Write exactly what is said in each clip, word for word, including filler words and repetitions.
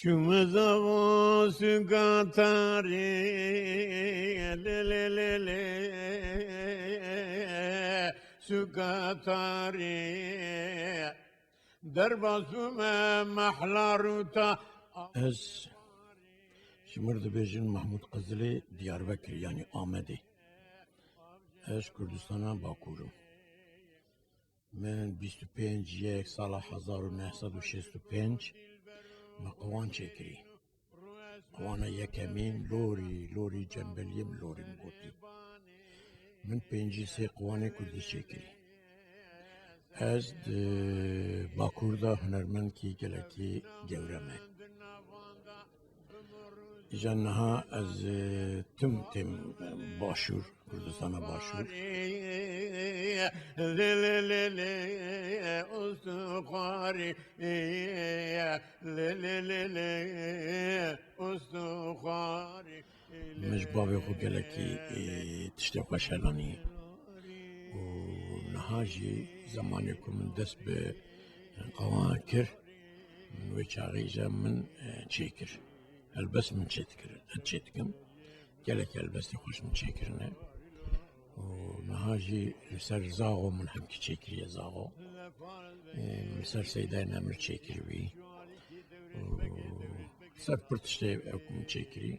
Çûme zava suka tarî, lê, lê, lê, lê, suka tarî. Derbas bûme mehla rûta. Ez ji mir dibêjin Mahmûd Qizilê, Diyarbekir, yanî Amedê. Ez ji Kurdistana Bakur im. Min bîst û pênc yek sala hezar û neh sed û şêst û pênc me qiwan çêkirî. Qiwana yekemîn lorî, lorî cembeliyê min lorî min gotî. Min pêncî sê qiwanê kurdî çêkirî. Ez di Bakur de hunermendkî gelekî gewre me. Îja niha ez, e, tim têm, e, Başûr, Kurdistana Başûr. Lê, lê, lê, lê, ustuxarî, lê, lê, lê, lê, ustuxarî. Min ji bavê xwe gelekî, e, tiştê xweş helanî. Û niha jî zemanê ku min dest bi qawan kir, min wê çaxê îja min, e, çêkir. Helbest min çêdikir, ez çêdikim. Gelek helbestê xweş min çêkirine. Û niha jî li ser Zaxo min hemkî çêkiriye Zaxo. E, min li ser Seydayê Nemir çêkiribî. Û ser pir tiştê ew min çêkirî.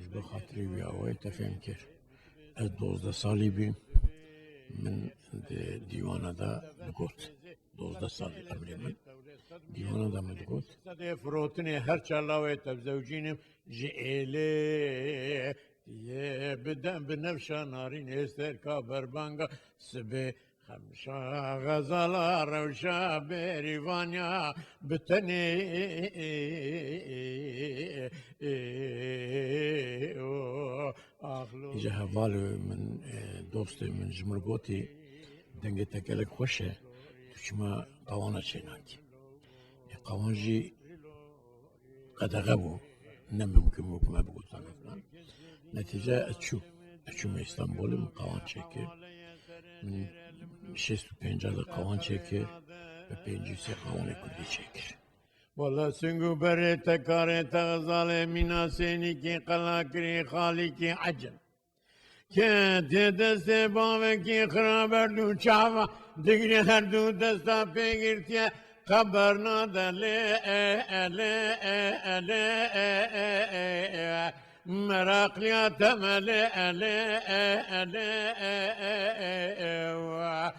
Ji bo xatirê wî awayê te fêm kir. Ez dozdeh salî bîm. Min di dîwana de digot. Dozdeh salî emrê min. Dîwana de min digot. Sedê firotinê her çar lawê te bizewcînim ji êlê. Yê bidem binevşa narînê serka berbanga sibê. Xemşa xezala rewşa bêrîvanya bi tenê o axlo. Îja hevalê min, e, dostê min ji min gotî, dengê te gelek xweş e, tu çima qawana çênakî? E, qawan jî qedexe bû. Ne mimkun bû ku me bigotana filan. Netîce ez çûm. Ez çûme Îstanbulê, min qawan çêkir. Min şêst û pênc de qawan çêkir. Bi pêncî sê qawanê kurdî çêkir. Wala sing û berê te karê te xizalê mîna sênîkî qelakirî xalîkî ecem. Ketê destê bavekî xira berdû çava, digirê her du desta pê girtiye, qeber nade lê, e, e, lê, e, e, lê, e, e, e, e, e. Meraqliya temelê, e, lê, e, e, lê, e, e, e, e, wa.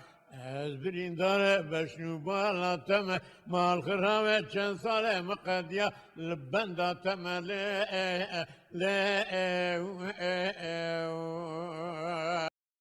Ez birîndare beşnû bala teme, mal xirave çend sale me qediya li benda temelê, e, e, lê, e,